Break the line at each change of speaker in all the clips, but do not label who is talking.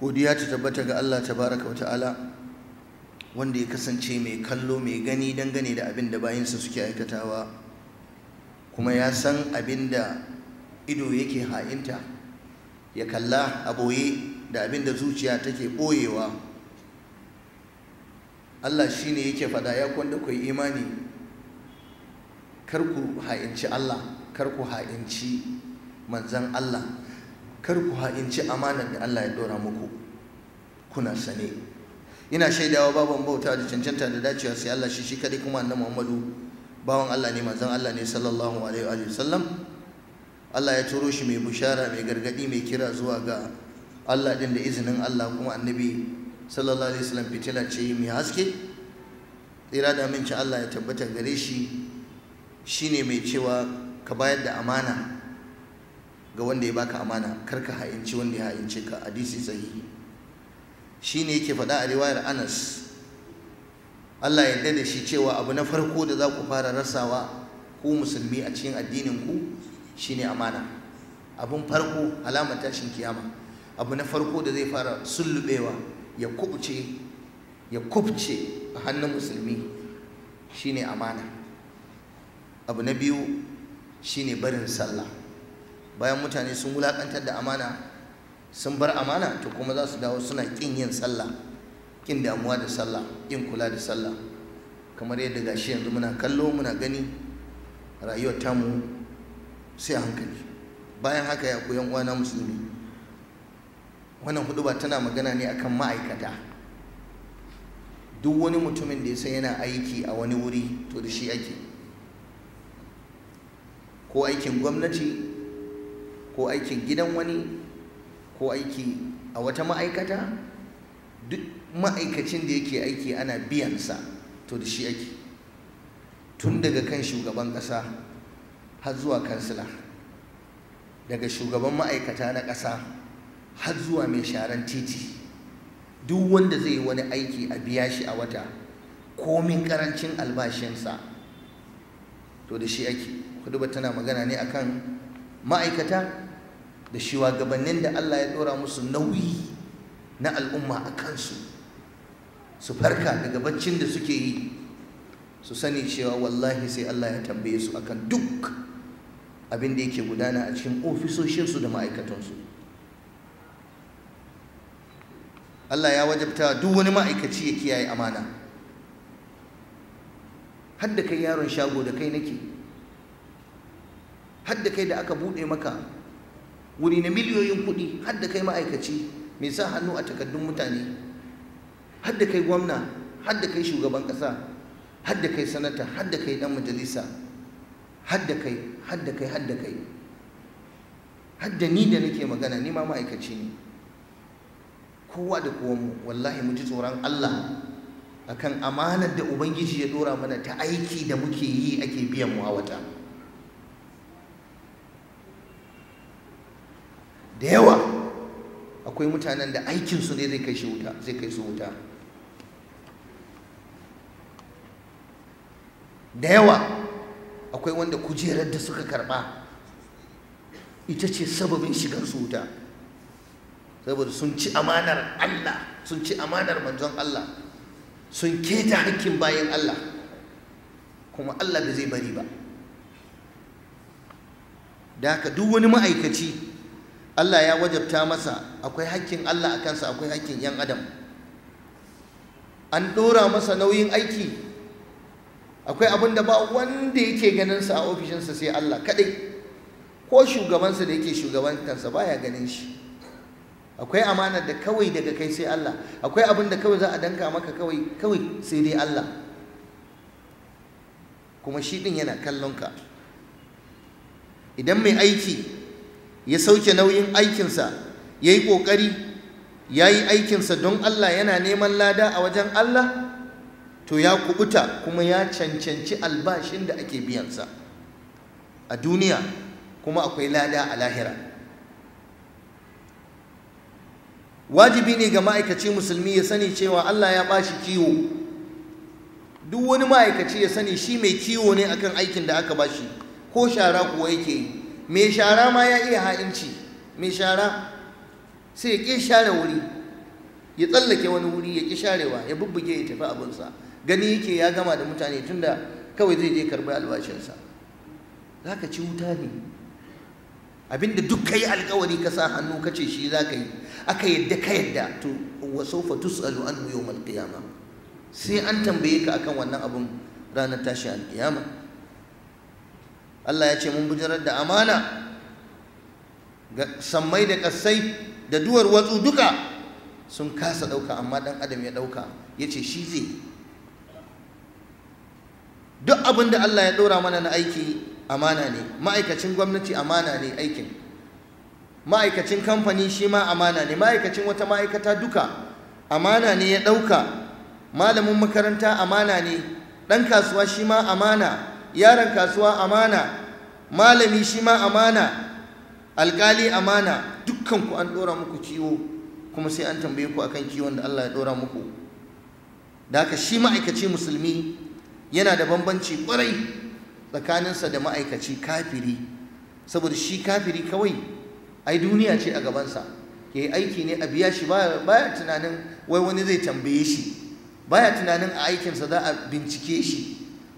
Godiya ta tabbata ga Allah tabaraka wa ta'ala, wanda ya kasance mai kallo mai gani dangane da abin da bayinsa suke aikatawa, kuma ya san abin da ido yake ha'inta ya kalla a ɓoye da abin da zuciya take ɓoyewa. Allah shine yake faɗa, ya kwanda ku yi imani, kar ku ha'inci Allah, kar ku ha'inci manzan Allah, kar ku ha'inci amanar da Allah ya ɗora muku kuna sane. Ina shaidawa babu bauta da cancanta da dacewa sai Allah shi shi kadai, kuma annabi Muhammadu bawan Allah ne, manzon Allah ne sallallahu alaihi wa sallam. Allah ya turo shi mai bushara, mai gargadi, mai kira zuwa ga Allah din da izinin Allah, kuma annabi sallallahu alaihi wasallam fitila ce mai haske. Tsira da aminci Allah ya tabbata gare shi, shine mai cewa ka bayar da amana ga wanda ya baka amana, kar ka ha'inci wanda ya ha'ince ka. Hadisi sahihi. Shine yake faɗa a riwayar Anas, Allah ya yarda da shi, cewa abu na farko da za ku fara rasawa ku musulmi a cikin addinin ku shine amana. Abun farko, alamar tashin kiyama, abu na farko da zai fara sullubewa ya kubce a hannun musulmi shine amana. Abu na biyu shine barin sallah. Bayan mutane sun wulakantar da amana, sun bar amana, to kuma za su dawo suna kin yin sallah, kin damuwa da sallah, kin kula da sallah. Kamar yadda gashi yanzu muna kallo muna gani, rayuwar tamu sai a hankali. Bayan haka, ya koyan uwana musulmi, wannan huduba tana magana ne akan ma'aikata. Duk wani mutumin da ya san yana aiki a wani wuri, to da shi ake, ko aikin gwamnati, ko aikin gidan wani, ko aiki a wata ma'aikata. Duk ma'aikacin da yake aiki ana biyansa, to da shi ake, tun daga kan shugaban ƙasa har zuwa kansila, daga shugaban ma'aikata na ƙasa har zuwa mai sharan titi. Duk wanda zai yi wani aiki a biya shi a wata, komin ƙarancin albashinsa, to da shi ake. Hudubar tana magana ne akan ma'aikata da shugabannin da Allah ya ɗora musu nauyi na al'umma a kansu, su farka daga baccin da suke yi, su sani cewa wallahi sai Allah ya tambaye su akan duk abin da yake gudana a cikin ofisoshinsu da ma'aikatansu. Allah ya wajabta duk wani ma'aikaci ya kiyaye amana. Har da kai yaron shago, da kai nake, har da kai da aka buɗe maka wuri na miliyoyin kuɗi, har da kai ma'aikaci mai sa hannu a takardun mutane, har da kai gwamna, har da kai shugaban ƙasa, har da kai sanata, har da kai ɗan majalisa, har da kai, har da kai, har da kai, har da ni da nake magana, ni ma ma'aikaci ne. Kowa da kowanmu, wallahi mu ji tsoron Allah akan amanar da Ubangiji ya ɗora mana ta aiki da muke yi ake biyan mu a wata. Da yawa akwai mutanen da aikinsu ne zai kai shi wuta, zai kai su wuta. Da yawa akwai wanda kujerar da suka karba ita ce sababin shigar su wuta, saboda sun ci amanar Allah, sun ci amanar manzon Allah, sun keta hakkin bayan Allah, kuma Allah bai zai bari ba. Da haka duk wani ma'aikaci Allah ya wajabta masa, akwai hakkin Allah a kansa, akwai hakkin 'yan adam. An ɗora masa nauyin aiki, akwai abin da ba wanda yake ganinsa a ofishinsa sai Allah kaɗai, ko shugabansa da yake shugabantansa baya ganin shi. Akwai amanar da kawai daga kai sai Allah, akwai abin da kawai za a danka maka kawai kawai sai dai Allah, kuma shi ɗin yana kallon ka. Idan mai aiki ya sauke nauyin aikinsa, ya yi ƙoƙari ya yi aikinsa don Allah, yana neman lada a wajen Allah, to ya kubuta kuma ya cancanci albashin da ake biyansa a duniya, kuma akwai lada a lahira. Wajibi ne ga ma'aikaci musulmi ya sani cewa Allah ya bashi kiwo. Duk wani ma'aikaci ya sani shi mai kiwo ne akan aikin da aka bashi, ko shara kuwa yake yi. Mai shara ma ya iya ha'inci, mai shara sai ya ƙi share wuri, Ya tsallake wani wuri ya ƙi sharewa, ya bubbuge ya tafi abinsa. Gani yake ya gama da mutane tunda kawai zai je karɓi albashinsa. Za ka ci wuta ne. Abinda duk ka yi alkawari ka sa hannu ka ce shi za ka yi, aka yadda ka yadda, to wa sawfa tus'alu anhu yawmal qiyamah. Sai an tambaye ka akan wannan abun ranar tashi alkiyama. Allah ya ce mun bijirar da amana ga sammai da kasai da duwar watsu duka sun kasa ɗauka, amma ɗan adam ya ɗauka ya ce shi zai. Duk abin da Allah ya ɗora mana na aiki amana ne. Ma'aikacin gwamnati amana ne aikin, ma'aikacin kamfani shi ma amana ne, ma'aikacin wata ma'aikata duka amana ne ya ɗauka, malamin makaranta amana ne, ɗan kasuwa shi ma amana, yaron kasuwa amana, malami shi ma amana, alƙali amana. Dukkan ku an ɗora muku kiwo, kuma sai an tambaye ku akan kiwon da Allah ya ɗora muku. Da haka shi ma'aikaci musulmi yana da bambanci ƙwarai tsakaninsa da ma'aikaci kafiri, saboda shi kafiri kawai ai duniya ce a gabansa, ya yi aiki ne a biya shi, baya tunanin wai wani zai tambaye shi, baya tunanin a aikinsa za a bincike shi.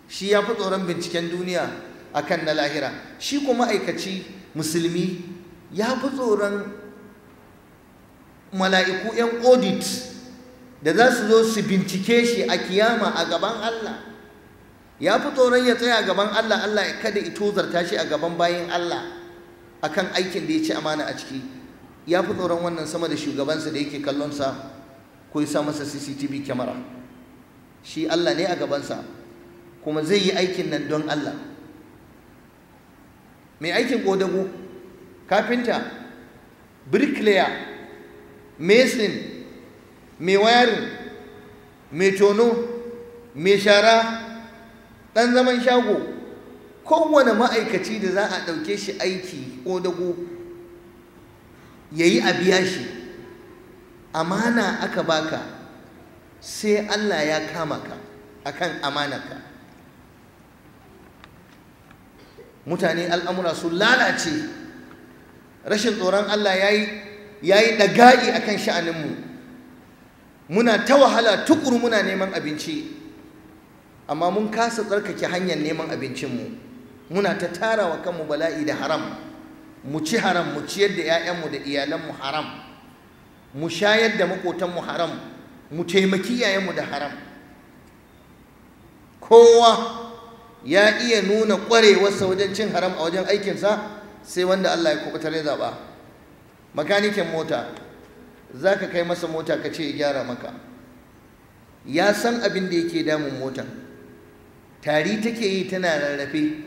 Shi ya fi tsoron binciken duniya akan na lahira. Shi kuma ma'aikaci musulmi ya fi tsoron mala'iku 'yan audit da za su zo su bincike shi a kiyama a gaban Allah. Ya fi tsoron ya tsaya a gaban Allah, Allah kada ya tozarta shi a gaban bayin Allah akan aikin da ya ci amana a ciki. Ya fi tsoron wannan sama da shugabansa da yake kallonsa ko ya sa masa CCTV kyamara. Shi Allah ne a gabansa, kuma zai yi aikin nan don Allah. Mai aikin ƙodago, kafinta, bricklayer, mason, mai wayarin, mai tono, mai shara, ɗan zaman shago, kowane ma'aikaci da za a ɗauke shi aiki ƙodago ya yi a biya shi, amana aka baka, sai Allah ya kama ka akan amanarka. Mutane al'amura sun lalace, rashin tsoron Allah ya yi ɗaga'i a kan sha'aninmu. Muna ta wahala tukuru muna neman abinci, amma mun kasa tsarkake hanyar neman abincinmu. Muna ta tara wa kanmu bala'i da haram. Mu ci haram, mu ciyar da 'ya'yanmu da iyalanmu haram, mu shayar da maƙotanmu haram, mu taimaki iyayenmu da haram. Kowa ya iya nuna ƙwarewarsa wajen cin haram a wajen aikinsa, sai wanda Allah ya kubutar ya zaɓa. Makanikin mota, za ka kai masa mota ka ce ya gyara maka, ya san abin da yake damun motan. Tari take yi tana rarrafe,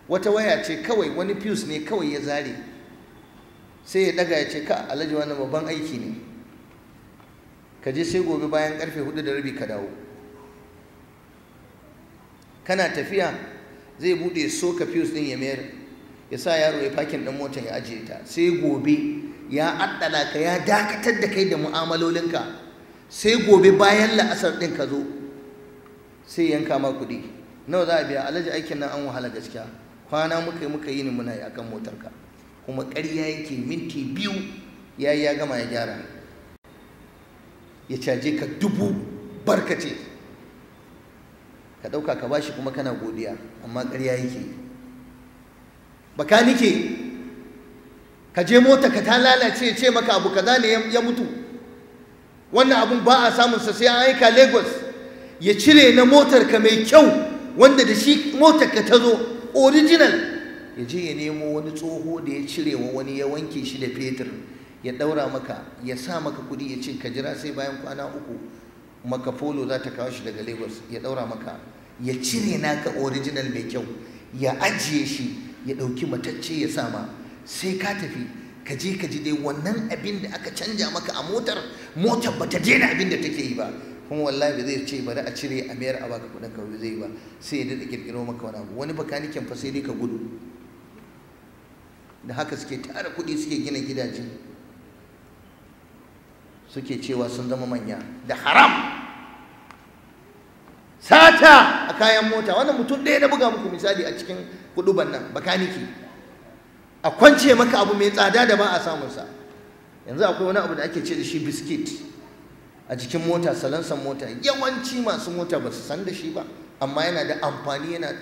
wata waya ce kawai, wani fuse ne kawai ya zare, sai ya daga ya ce ka alhaji wannan babban aiki ne, ka je sai gobe bayan karfe 4:30 ka dawo. Kana tafiya zai bude soka fuse din ya mayar, ya sa yaro ya fakin din motar ya ajiye ta, sai gobe ya addala ka, ya dakatar da kai da mu'amalolinka, sai gobe bayan la'asar din ka zo sai yanka ma kuɗi. Nawa za a biya? Alhaji aikin nan an wahala gaskiya, kwana muka yi ni muna yi akan motarka. Kuma ƙarya yake, minti 2 yayi ya gama ya gyara, ya caje ka 1000 barkace, ka ɗauka ka bashi kuma kana godiya, amma ƙarya yake. Bakanike, ka je mota ka ta lalace, ya ce maka abu kaza ne ya mutu, wannan abun ba a samun sa sai an aika Lagos, ya cire na motar ka mai kyau wanda da shi motar ka ta zo original, ya je ya nemo wani tsoho da ya cire wa wani, ya wanke shi da fetur, ya ɗaura maka, ya sa maka kuɗi, ya ce ka jira sai bayan kwana 3 maka polo za ta kawo shi daga Lagos, ya ɗaura maka, ya cire naka original mai kyau, ya ajiye shi, ya ɗauki matacce ya sa ma, sai ka tafi ka je ka ji dai wannan abin da aka canja maka a motar, motar ba ta daina abin da take yi ba. Kuma wallahi ba zai ce bari a cire a mayar a baka kuɗin ka, ba zai yi ba, sai ya daɗa ƙirƙiro maka wani abu. Wani bakaniken fa sai dai ka gudu. Da haka suke tara kuɗi, suke gina gidaje, suke cewa sun zama manya da haram. Sata a kayan mota, wannan mutum ɗaya na buga muku misali a cikin kuɗuban nan, bakaniki, a kwance maka abu mai tsada da ba a samunsa. Yanzu akwai wani abu da ake ce da shi biskit. A jikin mota, salansan mota, yawanci masu mota ba su san da shi ba, amma yana da amfani, yana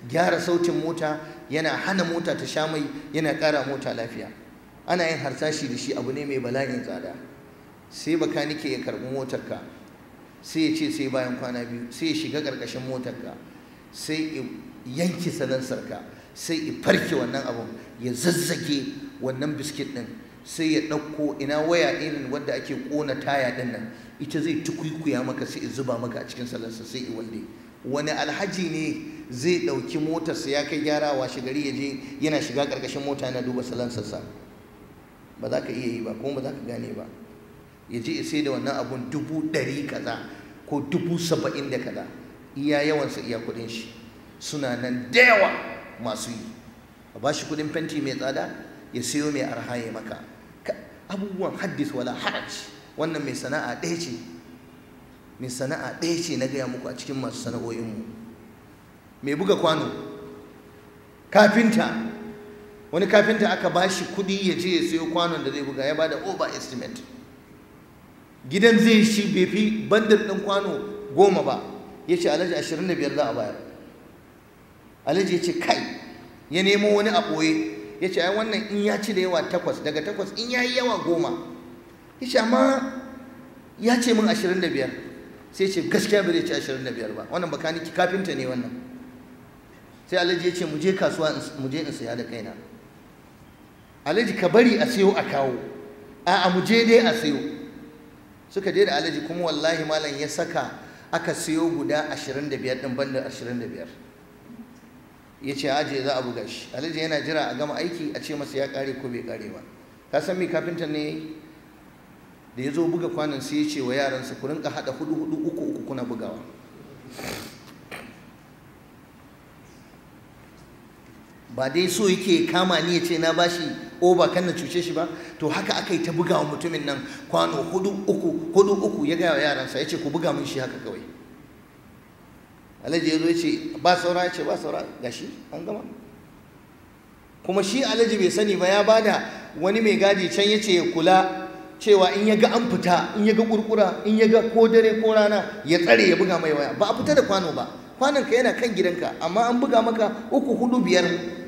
gyara sautin mota, yana hana mota ta sha mai, yana ƙara mota lafiya. Ana yin harsashi da shi, abu ne mai bala'in tsada. Sai bakanike ya karɓi motarka, sai ya ce sai bayan kwana 2, sai ya shiga ƙarƙashin motarka, sai ya yanke salansarka, sai ya farke wannan abun, ya zazzage wannan biskit ɗin, sai ya ɗauko ina waya irin wadda ake ƙona taya ɗin nan, ita zai tukuikuya maka, sai ya zuba maka a cikin salansa, sai ya walde. Wani alhaji ne zai ɗauki motarsa ya kai gyara, washe gari ya je yana shiga ƙarƙashin mota yana duba salansarsa? Ba za ka iya yi ba, kuma ba za ka gane ba. Ya je ya sai da wannan abun 100,000 kaza ko 70,000 da kaza, iya yawansa iya kuɗin shi. Suna nan da yawa masu yi. A ba shi kuɗin fenti mai tsada, ya sayo mai arha ya maka. Abubuwan haddis wala haraj. Wannan mai sana'a ɗaya ce, mai sana'a ɗaya ce na gaya muku a cikin masu sana'o'inmu. Mai buga kwano, kafinta. Wani kafinta aka ba shi kuɗi ya je ya sayo kwanon da zai buga, ya ba da over estimate. Gidan zai shi bai fi bandar ɗin kwano 10 ba, ya ce alhaji 25 za a bayar. Alhaji ya ce kai, ya nemo wani a ɓoye, ya ce ai wannan in ya ci da yawa 8, daga 8 in ya yi yawa 10. Ya ce amma ya ce min 25. Sai ce gaskiya bai zai ci 25 ba. Wannan bakaniki kafinta ne wannan. Sai alhaji ya ce mu je kasuwa, mu je in saya da kaina. Alhaji ka bari a sayo a kawo. A'a mu je dai a sayo. Suka je da alhaji, kuma wallahi malam ya saka aka sayo guda 25 ɗin banda 25. Ya ce aje za a buga shi. Alhaji yana jira a gama aiki a ce masa ya kare ko bai kare ba. Ka san me kafintan ne yayi? Da ya zo buga kwanon sai ya ce wa yaransa ku rinka haɗa 4 4 3 3 kuna bugawa. Ba dai so yake kama ni ya ce na bashi oba kan na cuce shi ba. To haka aka yi ta bugawa mutumin nan kwano 4 3 4 3, ya gaya wa yaransa, ya ce ku buga min shi haka kawai. Alhaji ya zo ya ce ba saura, ya ce ba saura, gashi an gama. Kuma shi alhaji bai sani ba, ya bada wani mai gadi can ya ce ya kula cewa in ya ga an fita, in ya ga kurkura, in ya ga ko dare ko rana, ya tsare ya buga mai waya. Ba a fita da kwano ba, kwanonka yana kan gidanka, amma an buga maka 3 4 5.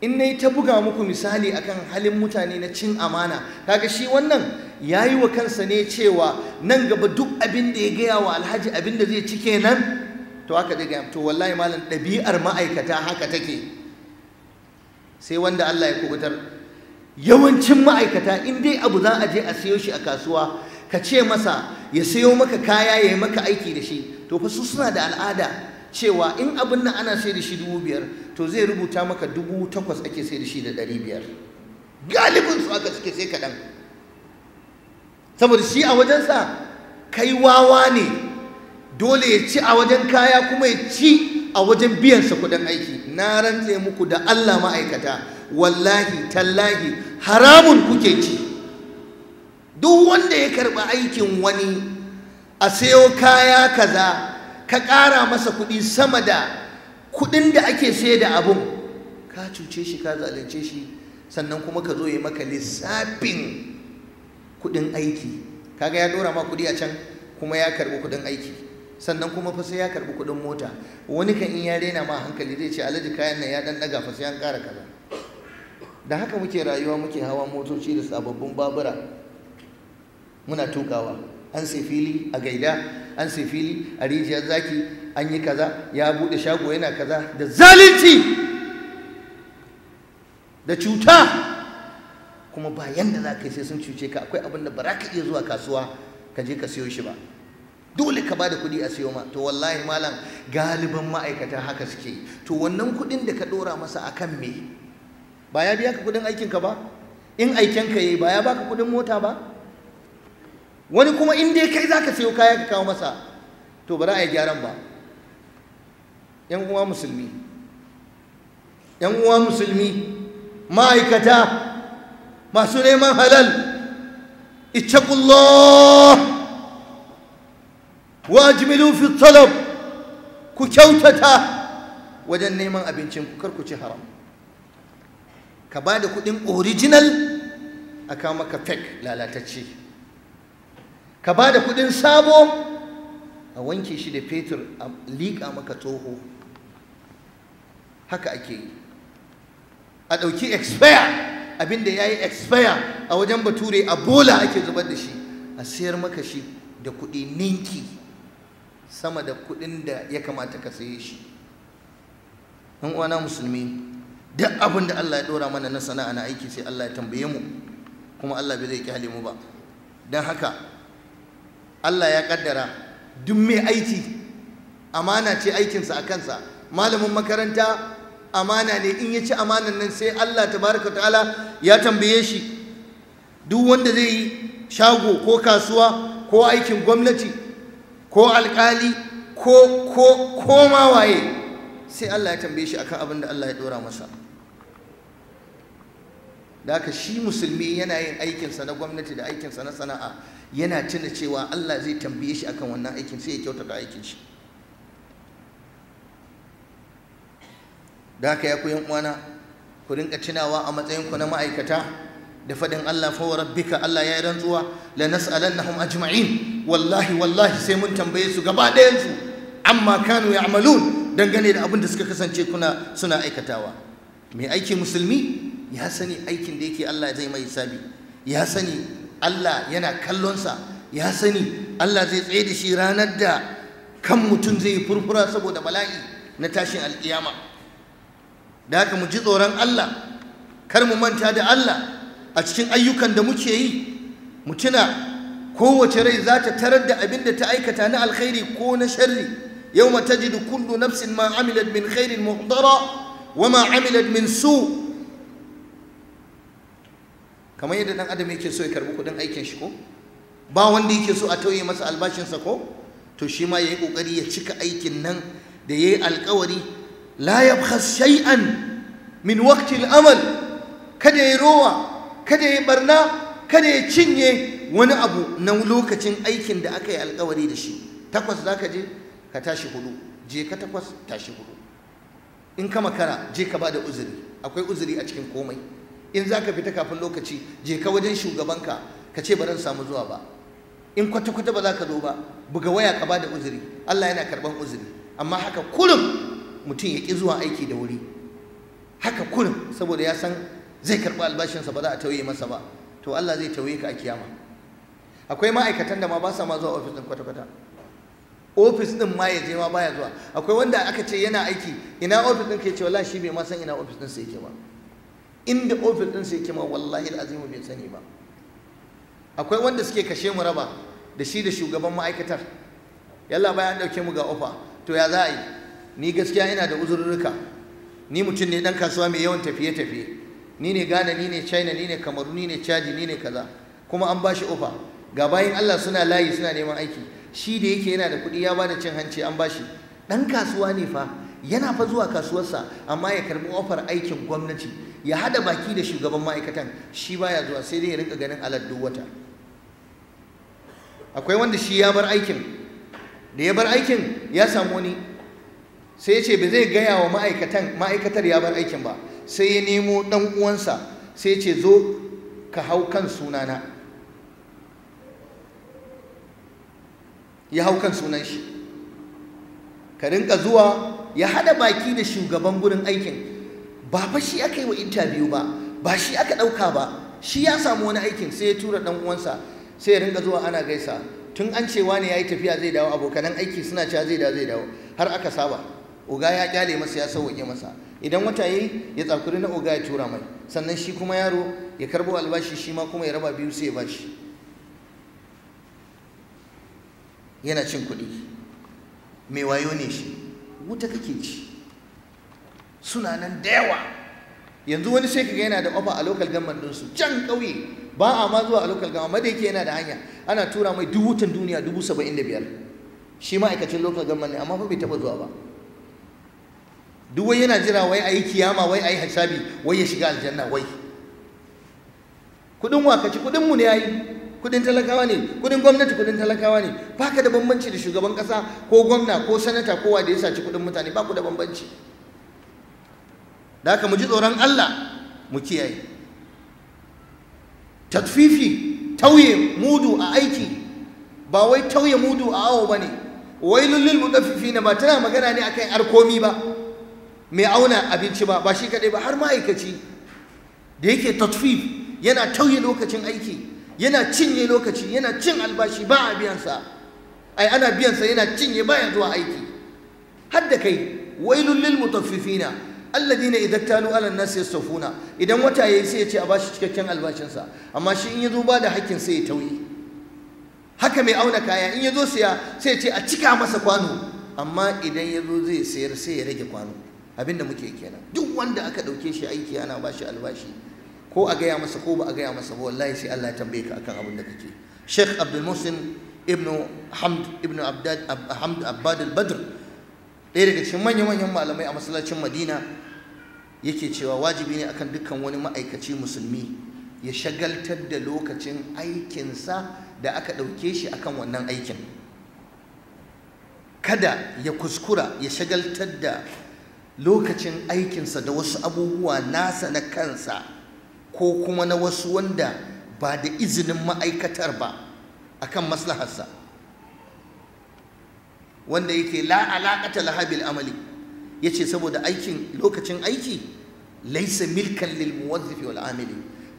In nayi ta buga muku misali akan halin mutane na cin amana, kaga shi wannan yayi wa kansa ne cewa nan gaba duk abin da ya gaya wa alhaji abin da zai ci kenan, to haka zai gaya. To wallahi malam, ɗabi'ar ma'aikata haka take, sai wanda Allah ya kubutar. Yawancin ma'aikata in dai abu za a je a sayo shi a kasuwa, ka ce masa ya sayo maka kaya ya yi maka aiki da shi, to fa su suna da al'ada cewa in abin nan ana sai da shi 5,000, to zai rubuta maka 8,000 ake sai da shi da 500. Galibin su aka suke, sai kaɗan. Saboda shi a wajensa kai wawa ne, dole ya ci a wajen kaya kuma ya ci a wajen biyansa kuɗin aiki. Na rantse muku da Allah ma'aikata, wallahi tallahi haramun kuke ci. Duk wanda ya karɓi aikin wani a sayo kaya kaza, ka ƙara masa kuɗi sama da kuɗin da ake sayar da abun, ka cuce shi, ka zalunce shi, sannan kuma ka zo yi maka lissafin kuɗin aiki. Kaga ya ɗora ma kuɗi a can, kuma ya karɓi kuɗin aiki, sannan kuma fa sai ya karɓi kuɗin mota. Wani kan in ya rena ma hankali zai ce alhaji kayan nan ya ɗan ɗaga fa sai an ƙara kaza. Da haka muke rayuwa, muke hawa motoci da sababbin babura muna tukawa. An sai fili a Gaida, an sai fili a Rijiyar Zaki, an yi kaza, ya buɗe shago yana kaza, da zalunci da cuta. Kuma ba yanda za ka yi sai sun cuce ka. Akwai abin da ba za ka iya zuwa kasuwa ka je ka siyo shi ba, dole ka ba da kuɗi a siyo ma. To wallahi malam, galiban ma'aikata haka suke yi. To wannan kuɗin da ka ɗora masa akan me? Ba ya biya ka kuɗin aikinka ba? In aikenka yayi ba ya baka kuɗin mota ba? Wani kuma in dai kai zaka sayo kaya ka kawo masa, to ba za a yi gyaran ba. Yan uwa musulmi, yan uwa musulmi, ma'aikata masu neman halal, ittaqullah wa ajmilu fi talab, ku kyautata wajen neman abincin ku, kar ku ci haram. Ka ba da kuɗin original a kawo maka fake lalatacce. Ka ba da kuɗin sabo a wanke shi da fetur a liƙa maka tsoho. Haka ake yi. A ɗauki expire, abinda ya yi expire a wajen bature a bola ake zubar da shi, a sayar maka shi da kuɗi ninki sama da kuɗin da ya kamata ka saye shi. Ɗan uwana musulmi, duk abin da Allah ya ɗora mana na sana'a na aiki sai Allah ya tambaye mu, kuma Allah bai zai kyale mu ba. Don haka Allah ya kaddara duk mai aiki amana ce aikinsa a kansa. Malamin makaranta amana ne, in ya ci amanan nan sai Allah tabaraka ta'ala ya tambaye shi. Duk wanda zai yi shago ko kasuwa ko aikin gwamnati ko alkali ko ma waye, sai Allah ya tambaye shi akan abin da Allah ya dora masa. Da haka shi musulmi yana yin aikinsa na gwamnati da aikinsa na sana'a, yana tuna cewa Allah zai tambaye shi akan wannan aikin, sai ya kyautata aikin shi. Da haka ya ku yan uwana, ku rinka tunawa a matsayinku na ma'aikata da faɗin Allah, fa wa rabbika, Allah ya yi rantsuwa, la nas'alannahum ajma'in, wallahi wallahi sai mun tambaye su gaba ɗayan su, amma kanu ya'malun, dangane da abin da suka kasance suna aikatawa. Mai aiki musulmi ya sani aikin da yake Allah zai mai hisabi, ya sani Allah yana kallonsa, ya sani Allah zai tsaye da shi ranar da kan mutum zai yi furfura saboda bala'i na tashin alkiyama. Da haka mu ji tsoron Allah, kar mu manta da Allah a cikin ayyukan da muke yi. Mu tuna kowace rai za ta tarar da abin da ta aikata na alkhairi ko na sharri. Yawma tajidu kullu nafsin ma amilat min khairin muhdara wa ma amilat min su. Kamar yadda dan adam yake so ya karbi kudin aikin shi ko ba wanda yake so a tauye masa albashinsa ko, to shi ma yayi kokari ya cika aikin nan da yayi alkawari. La yabkhas shay'an min waqti al-amal, kada ya rowa, kada ya barna, kada ya cinye wani abu na lokacin aikin da aka yi alkawari da shi. 8 zaka je ka tashi 4, je ka 8 tashi 4. In ka makara je ka bada uzuri, akwai uzuri a cikin komai. In zaka fita kafin lokaci je ka wajen shugabanka ka ce ba zan samu zuwa ba. In kwata-kwata ba za ka zo ba, buga waya ka bada uzuri, Allah yana karban uzuri. Amma haka kullum mutum ya ƙi zuwa aiki da wuri, haka kullum, saboda ya san zai karɓi albashinsa ba za a tauye masa ba, to Allah zai tauye ka a kiyama. Akwai ma'aikatan da ma ba sa ma zuwa ofis ɗin kwata-kwata, ofis ɗin ma ya je ma baya zuwa. Akwai wanda aka ce yana aiki, ina ofis ɗin ka, ya ce wallahi shi bai ma san ina ofis ɗinsa yake ba, inda ofis ɗinsa yake ma wallahi al'azimu bai sani ba. Akwai wanda suke kashe mu raba da shi da shugaban ma'aikatar, yalla bayan an ɗauke mu ga ofa, to ya za a yi? Ni gaskiya ina da uzurruka, ni mutum ne ɗan kasuwa mai yawan tafiye-tafiye, ni ne Ghana, ni ne China, ni ne Kamaru, ni ne Chadi, ni ne kaza, kuma an bashi ofa. Ga bayin Allah suna layi suna neman aiki, shi da yake yana da kuɗi ya bada cin hanci an bashi. Ɗan kasuwa ne fa, yana fa zuwa kasuwarsa, amma ya karɓi ofar aikin gwamnati, ya haɗa baki da shugaban ma'aikatan, shi baya zuwa, sai dai ya rinka ganin alad duk wata. Akwai wanda shi ya bar aikin, da ya bar aikin ya samu wani, sai ya ce ba zai gaya wa ma'aikatar ya bar aikin ba, sai ya nemo ɗan uwansa, sai ya ce zo ka hau kan sunana. Ya hau kan sunan shi, ka rinka zuwa. Ya haɗa baki da shugaban gurin aikin, ba fa shi aka yi wa interview ba, ba shi aka ɗauka ba, shi ya samu wani aikin, sai ya tura ɗan uwansa, sai ya rinka zuwa ana gaisa. Tun an cewa ne ya yi tafiya zai dawo, abokanan aiki suna cewa zai dawo zai dawo, har aka saba. Oga ya kyale masa, ya sauwaƙe masa. Idan wata yayi ya tsakuri na oga ya tura mai, sannan shi kuma yaro ya karbo albashi, shi ma kuma ya raba biyu sai ya bashi. Yana cin kuɗi, mai wayo ne shi, wuta kake ci. Suna nan da yawa. Yanzu wani sai kaga yana da ofa a local government ɗinsu can ƙauye, ba a ma zuwa a local government, amma da yake yana da hanya ana tura mai duk wutan duniya 75,000. Shi ma'aikacin local government ne, amma fa bai taɓa zuwa ba. Duk wai yana jira wai a yi kiyama, wai a yi hisabi, wai ya shiga aljanna. Wai kuɗin wakaci, kuɗinmu ne yayi, kuɗin talakawa ne, kuɗin gwamnati kuɗin talakawa ne. Ba ka da bambanci da shugaban ƙasa ko gwamna ko sanata ko wanda ya saci kuɗin mutane, ba ku da bambanci. Da haka mu ji tsoron Allah, mu kiyaye tatfifi, tauye mudu a aiki. Ba wai tauye mudu a awo bane. Wailul lil mutaffifina ba tana magana ne akan arkomi ba, mai auna abinci ba, ba shi kadai ba, har ma'aikaci da yake tatfif, yana tauye lokacin aiki, yana cinye lokaci, yana cin albashi, ba a biyansa, ai ana biyansa, yana cinye, baya zuwa aiki. Har da kai, wailul lil mutaffifina alladhina idza talu ala an-nas yastawfuna. Idan wata yayi sai ya ce a bashi cikakken albashinsa, amma shi in yazo ba da hakkin sai ya tauye. Haka mai auna kaya in yazo siya sai ya ce a cika masa kwano, amma idan yazo zai sayar sai ya rage kwano. Abinda muke kenan, duk wanda aka dauke shi aiki ana bashi albashi, ko a gaya masa ko ba a gaya masa ba, wallahi sai Allah ya tambaye ka akan abin da kake. Sheikh Abdul Muhsin ibn Hamd ibn Abdad Hamd Abbad al-Badr, ɗaya daga cikin manya-manyan malamai a masallacin Madina, yake cewa wajibi ne akan dukkan wani ma'aikaci musulmi ya shagaltar da lokacin aikinsa da aka ɗauke shi akan wannan aikin. Kada ya kuskura ya shagaltar da lokacin aikinsa da wasu abubuwa nasa na kansa ko kuma na wasu wanda ba da izinin ma'aikatar ba akan maslaharsa, wanda yake la alaqata laha bil amali. Yace saboda aikin, lokacin aiki laysa milkan lil muwazzifi wal amili,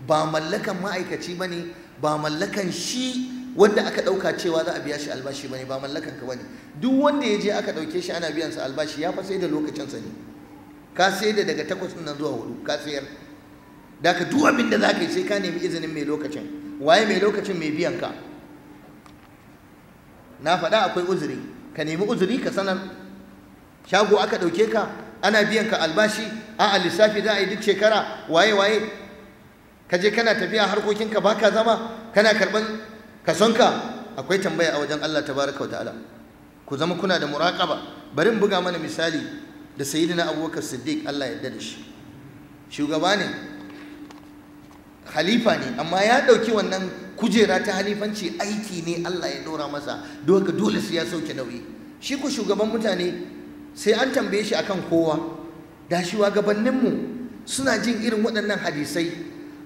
ba mallakan ma'aikaci bane, ba mallakan shi wanda aka dauka cewa za a biya shi albashi bane, ba mallakan ka bane. Duk wanda ya je aka dauke shi ana biyan sa albashi, ya fa sai da lokacin sa ne. Ka sai da daga 8 nan zuwa 4 ka sayar. Da ka duk abin da zaka yi sai ka nemi izinin mai lokacin. Waye mai lokacin? Mai biyan ka. Na faɗa akwai uzuri, ka nemi uzuri ka sanar. Shago aka dauke ka ana biyan ka albashi, a'a lissafi za a yi duk shekara, waye waye, ka je kana tafiya harkokinka baka zama, kana karban kasonka, akwai tambaya a wajen Allah tabaraka wa ta'ala. Ku zama kuna da muraqaba. Bari in buga mana misali da Sayyidina Abubakar Siddiq, Allah ya yarda da shi. Shugaba ne, khalifa ne, amma ya dauki wannan kujera ta halifanci aiki ne Allah ya dora masa, don haka dole sai ya sauke nauyi. Shi ku shugaban mutane sai an tambaye shi akan kowa. Da shugabanninmu suna jin irin waɗannan hadisai,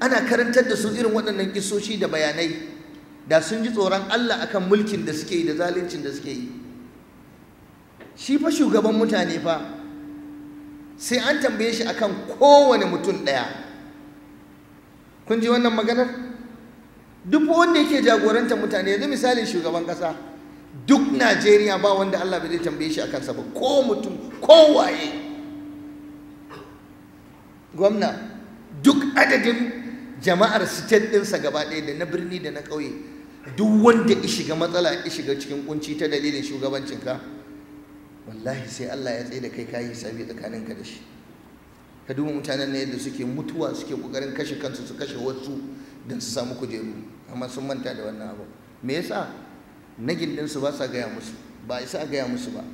ana karantar da su irin waɗannan kisoshi da bayanai, da sun ji tsoron Allah akan mulkin da suke yi da zaluncin da suke yi. Shi fa shugaban mutane fa sai an tambaye shi akan kowane mutum ɗaya. Kun ji wannan maganar? Duk wanda yake jagorantar mutane, yanzu misalin shugaban ƙasa, duk Najeriya ba wanda Allah bai zai tambaye shi akan sa ba, ko mutum ko waye. Gwamna, duk adadin jama'ar state ɗinsa gaba ɗaya, da na birni da na ƙauye, duk wanda ya shiga matsala, ya shiga cikin kunci ta dalilin shugabancinka, wallahi sai Allah ya tsaye da kai kayi hisabi tsakaninka da shi. Ka duba mutanen ne yadda suke mutuwa, suke kokarin kashe kansu, su kashe wasu don su samu kujeru, amma sun manta da wannan abu. Me yasa? Na gindinsu ba sa gaya musu, ba isa a gaya musu ba.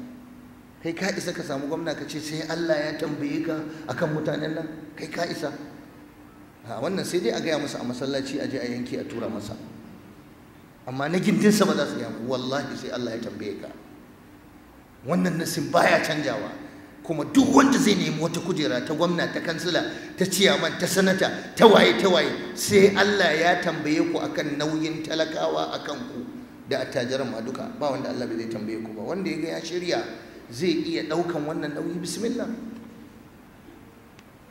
Kai ka isa ka samu gwamna ka ce sai Allah ya tambaye ka akan mutanen nan? Kai ka isa? A wannan sai dai a gaya masa a masallaci, a je a yanke a tura masa, amma na gindinsa ba za su gaya. Wallahi sai Allah ya tambaye ka. Wannan nasin baya canjawa. Kuma duk wanda zai nemi wata kujera ta gwamna, ta kansila, ta ciyaman, ta sanata, ta waye ta waye, sai Allah ya tambaye ku akan nauyin talakawa akan ku da attajiran ma duka. Ba wanda Allah bai zai tambaye ku ba. Wanda ya ga ya shirya zai iya ɗaukan wannan nauyi, bismillah.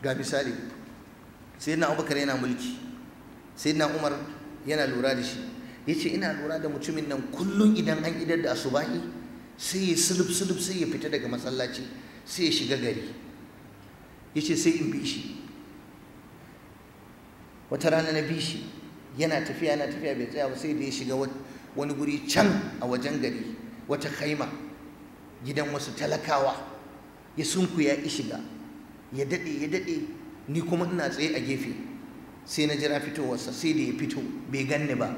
Ga misali, Sayyidina Abubakar yana mulki, Sayyidina Umar yana lura da shi. Yace ina lura da mutumin nan kullum idan an idar da asubahi sai ya sulub sulub sai ya fita daga masallaci sai ya shiga gari. Yace sai in bi shi. Wata rana na bi shi, yana tafiya yana tafiya, bai tsaya ba sai da ya shiga wani guri can a wajen gari, wata khaima, gidan wasu talakawa. Ya sunkuya ya shiga, ya daɗe ya daɗe, ni kuma ina tsaye a gefe. Sai na jira fitowarsa, sai da ya fito bai ganni ba,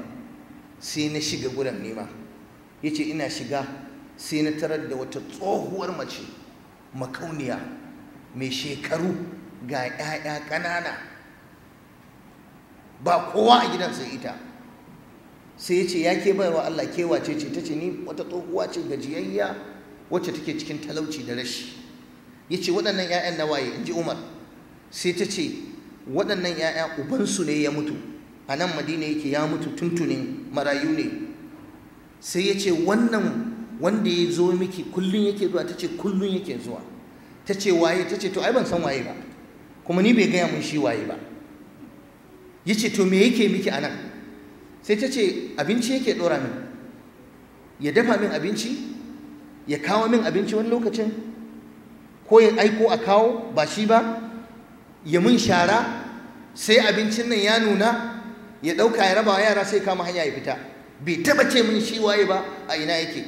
sai na shiga gurin nema. Yace ina shiga sai na tarar da wata tsohuwar mace makauniya mai shekaru, ga 'ya'ya ƙanana, ba kowa a gidan sai ita. Sai ya ce ya ke baiwa Allah, ke wace ce? Ta ce ni wata tsohuwa ce gajiyayya wacce take cikin talauci da rashi. Ya ce waɗannan 'ya'yan na waye? In ji Umar. Sai ta ce waɗannan 'ya'ya ubansu ne ya mutu, a nan Madina yake, ya mutu tuntunin, marayu ne. Sai ya ce wannan wanda ya zo miki kullum yake zuwa? Ta ce kullum yake zuwa. Ta ce waye? Ta ce to ai ban san waye ba, kuma ni bai gaya mun shi waye ba. Ya ce to me yake miki anan? Sai ta ce abinci yake ɗora min, ya dafa min abinci, ya kawo min abinci wani lokacin, ko ya aiko a kawo ba shi ba, ya mun shara, sai abincin nan ya nuna ya ɗauka ya raba wa yara, sai kama hanya ya fita. Bai taɓa ce min shi waye ba, a ina yake.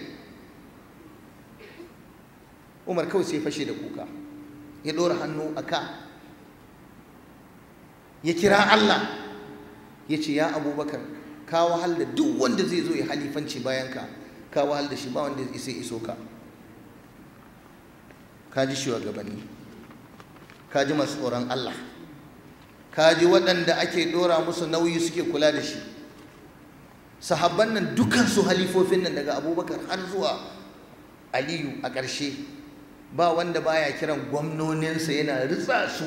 Umar kawai sai fashe da kuka, ya ɗora hannu a ka, ya kira Allah, ya ce ya Abubakar, ka wahal da duk wanda zai zo ya halifanci bayan ka, ka wahal da shi, ba wanda ya isa iso ka. Ka ji shugabanni, ka ji masu tsoron Allah, ka ji waɗanda ake ɗora musu nauyi suke kula da shi. Sahabban nan dukansu halifofin nan daga Abubakar har zuwa Aliyu a ƙarshe, ba wanda baya kiran gwamnoninsa yana ritsa su,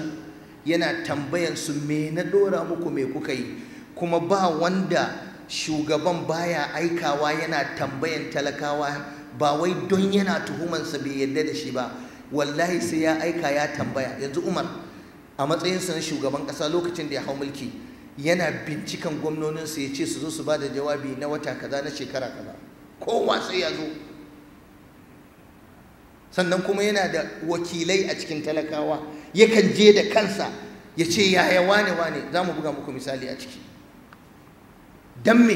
yana tambayan su me na ɗora muku, me kuka yi. Kuma ba wanda shugaban baya aikawa yana tambayan talakawa, ba wai don yana tuhumansa bai yarda da shi ba, wallahi sai ya aika ya tambaya. Yanzu Umar a matsayinsa na shugaban ƙasa lokacin da ya hau mulki, yana bincikan gwamnoninsa ya ce su zo su ba da jawabi na wata kaza, na shekara kaza, kowa sai ya zo. Sannan kuma yana da wakilai a cikin talakawa, yakan je da kansa ya ce yaya wane wane. Za mu buga muku misali a ciki. Don me?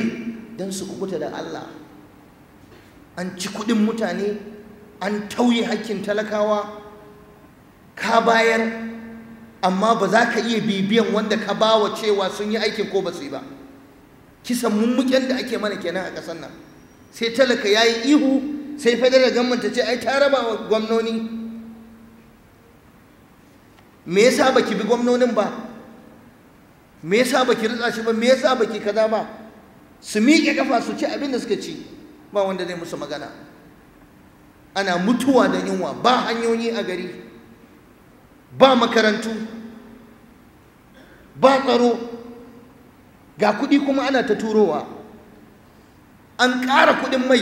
Don su kubuta da Allah. An ci kuɗin mutane, an tauye hakkin talakawa, ka bayar amma ba za ka iya bibiyan wanda ka ba wa cewa sun yi aikin ko ba su yi ba. Kisan mummuken da ake mana kenan a ƙasar nan. Sai talaka ya yi ihu, sai federal government ta ce ai ta raba wa gwamnoni. Me yasa baki bi gwamnonin ba? Me yasa baki ritsa shi ba? Me yasa baki kaza ba? Su miƙe kafa su ci abin da suka ci, ba wanda zai musu magana. Ana mutuwa da yunwa, ba hanyoyi a gari, ba makarantu, ba tsaro, ga kuɗi kuma ana ta turowa. An ƙara kuɗin mai,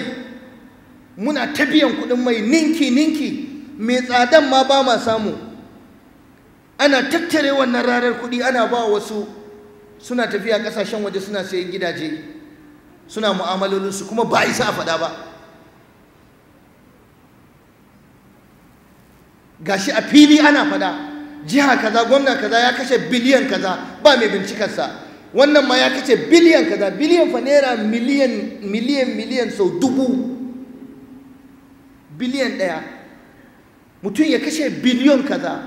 muna ta biyan kuɗin mai ninki ninki, mai tsadan ma ba ma samu. Ana tattare wannan rarar kuɗi ana ba wasu, suna tafiya ƙasashen waje suna sayan gidaje, suna mu'amalolinsu, kuma ba isa a faɗa ba. Gashi a fili ana faɗa, jiha kaza gwamna kaza ya kashe biliyan kaza, ba mai bincikarsa. Wannan ma ya kashe biliyan kaza, biliyan fa naira miliyan miliyan miliyan sau 1000, biliyan 1. Mutum ya kashe biliyon kaza.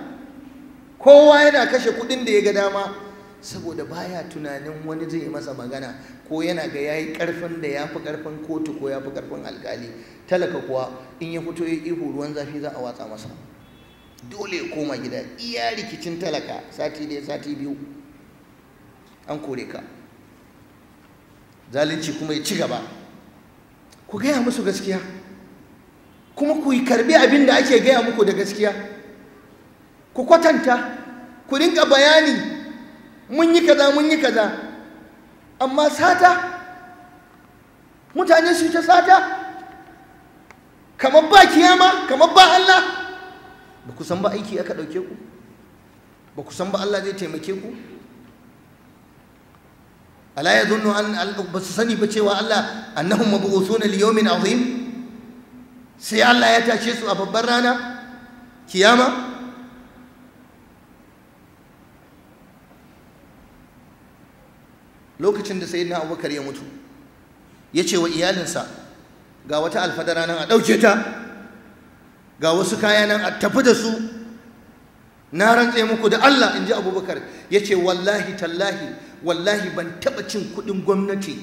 Kowa yana kashe kuɗin da ya ga dama, saboda baya tunanin wani zai yi masa magana, ko yana ga yayi ƙarfin da ya fi ƙarfin kotu ko ya fi ƙarfin alƙali. Talaka kuwa in ya fito ya ihu, ruwan zafi za a watsa masa, dole ya koma gida. Iya rikicin talaka sati ɗaya sati biyu an kore ka. Zalunci kuma ya ci gaba. Ku gaya musu gaskiya, kuma ku yi karbi abin da ake gaya muku da gaskiya. Ku kwatanta, ku rinka bayani, mun yi kaza mun yi kaza. Amma sata, mutane su ta sata kamar ba kiyama, kamar ba Allah. Ba ku san ba aiki aka ɗauke ku, ba ku san ba Allah zai taimake ku. Ala yadhunnu an ba su sani ba cewa Allah annahum mab'uthuna li yawmin azim, sai Allah ya tashe su a babbar rana kiyama. Lokacin da sayyidina Abubakar ya mutu, ya ce wa iyalinsa ga wata alfadara nan a ɗauke ta, ga wasu kaya nan a tafi da su, na rantse muku da Allah, in ji Abubakar. Ya ce wallahi tallahi, wallahi ban taɓa cin kuɗin gwamnati,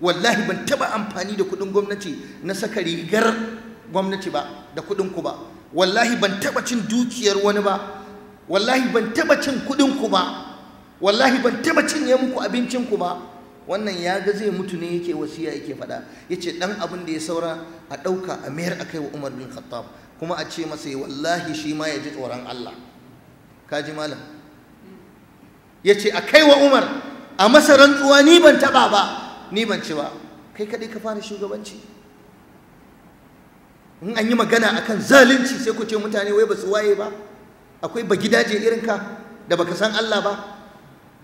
wallahi ban taɓa amfani da kuɗin gwamnati na saka rigar gwamnati ba da kuɗin ku ba, wallahi ban taɓa cin dukiyar wani ba, wallahi ban taɓa cin kuɗin ku ba, wallahi ban taɓa cinye muku abincin ku ba. Wannan ya ga zai mutu ne yake wasiya yake faɗa. Ya ce ɗan abin da ya saura a ɗauka a mayar a kai wa Umar bin Khattab, kuma a ce masa wallahi shi ma ya ji tsoron Allah. Ka ji malam? Ya ce a kai wa Umar a masa rantsuwa, ni ban taɓa ba, ni ban ci ba. Kai kaɗai ka fara shugabanci. In an yi magana akan zalunci sai ku ce mutane wai ba su waye ba. Akwai bagidaje irin ka da baka san Allah ba,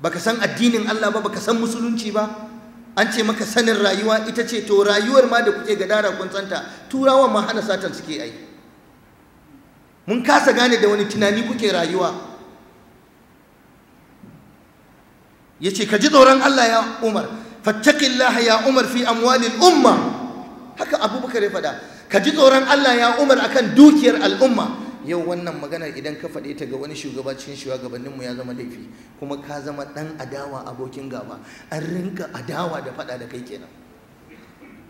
baka san addinin Allah ba, baka san musulunci ba. An ce maka sanin rayuwa ita ce, to rayuwar ma da kuke gadara kun santa, turawan ma hana satan suke ai. Mun kasa gane da wani tunani kuke rayuwa. Yace ka ji tsoron Allah ya Umar, fattaqillaha ya Umar fi amwalil umma. Haka Abubakar ya faɗa, ka ji tsoron Allah ya Umar akan dukiyar al'umma. Yau wannan maganar idan ka faɗe ta ga wani shugaba cikin shugabanninmu ya zama laifi, kuma ka zama ɗan adawa, abokin gaba. An rinka adawa da faɗa da kai kenan.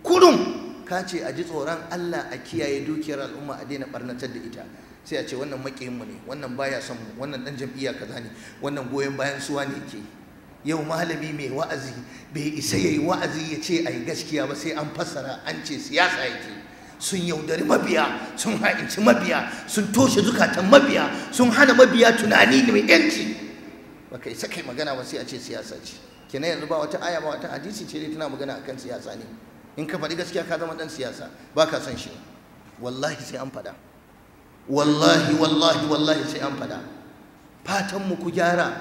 Kurum ka ce a ji tsoron Allah a kiyaye dukiyar al'umma a daina ɓarnatar da ita, sai a ce wannan maƙiyinmu ne, wannan baya son mu, wannan ɗan jam'iyya kaza ne, wannan goyon bayan suwa ne ke. Yau malami mai wa'azi bai isa yayi wa'azi ya ce a yi gaskiya ba, sai an fassara an ce siyasa yake. Sun yaudari mabiya, sun ha'inci mabiya, sun toshe zukatan mabiya, sun hana mabiya tunani mai yanci. Baka isa kai magana ba sai a ce siyasa ce. Kenan yanzu ba wata aya ba wata hadisi ce dai tana magana akan siyasa ne. In ka faɗi gaskiya ka zama ɗan siyasa, ba ka son shi. Wallahi sai an faɗa, wallahi wallahi wallahi sai an faɗa. Fatan mu ku gyara,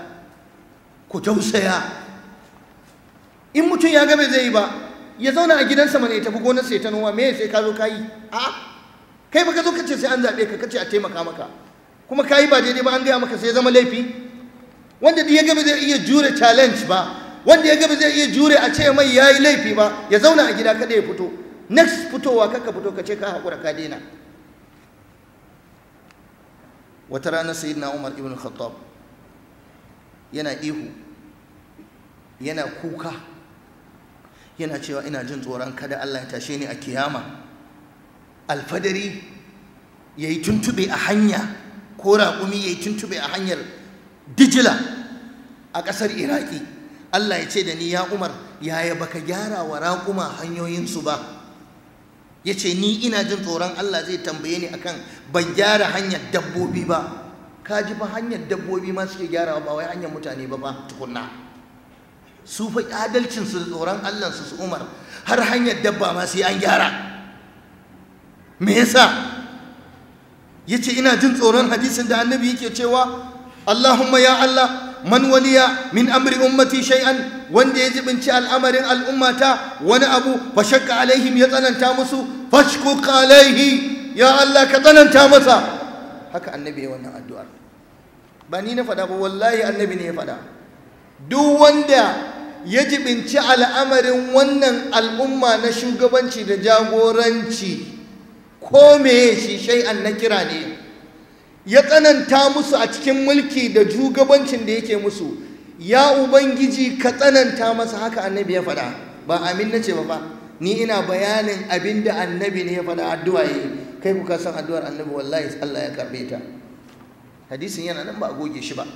ku tausaya. In mutum ya ga bai zai yi ba, ya zauna a gidansa mana, ya tafi gonarsa ya ta noma. Me sai ka zo ka yi? A'a, kai ba ka zo ka ce sai an zaɓe ka, ka ce a taimaka maka, kuma ka yi ba daidai ba, an gaya maka sai ya zama laifi. Wanda duk ya ga ba zai iya jure challenge ba, wanda ya ga ba zai iya jure a ce mai ya yi laifi ba, ya zauna a gida kada ya fito. Next fitowa kaka fito ka ce ka haƙura ka daina. Wata rana Sayyidina Umar ibn Khattab yana ihu, yana kuka, yana cewa ina jin tsoron kada Allah ya tashe ni a kiyama, alfadari ya yi tuntube a hanya, ko raƙumi ya yi tuntube a hanyar Dijila a ƙasar Iraki. Allah ya ce da ni, ya Umar, yaya baka gyara wa raƙuma hanyoyinsu ba? Ya ce ni ina jin tsoron Allah zai tambaye ni akan ban gyara hanyar dabbobi ba. Ka ji fa, hanyar dabbobi ma suke gyarawa, ba wai hanyar mutane ba ba tukunna. Su fa adalcinsu da tsoron Allahnsu su Umar, har hanyar dabba ma sai an gyara. Me yasa? Yace ina jin tsoron hadisin da annabi yake cewa, Allahumma ya Allah, man waliya min amri ummati shay'an, wanda ya jibinci al'amarin al'ummata wani abu, fa shakka alaihim, ya tsananta musu, fashkuk alaihi, ya Allah ka tsananta masa. Haka annabi ya wannan addu'ar. Ba ni na faɗa ba, wallahi annabi ne ya faɗa. Duk wanda ya jibinci al'amarin wannan al'umma na shugabanci da jagoranci, ko meye shi, shay'an na kira ne, ya tsananta musu a cikin mulki da shugabancin da yake musu, ya Ubangiji ka tsananta masa. Haka annabi ya faɗa. Ba amin na ce ba fa, ni ina bayanin abin da annabi ne ya faɗa, addu'a yi. Kai ku ka san addu'ar annabi, wallahi Allah ya karɓe ta. Hadisin yana nan, ba a goge shi ba.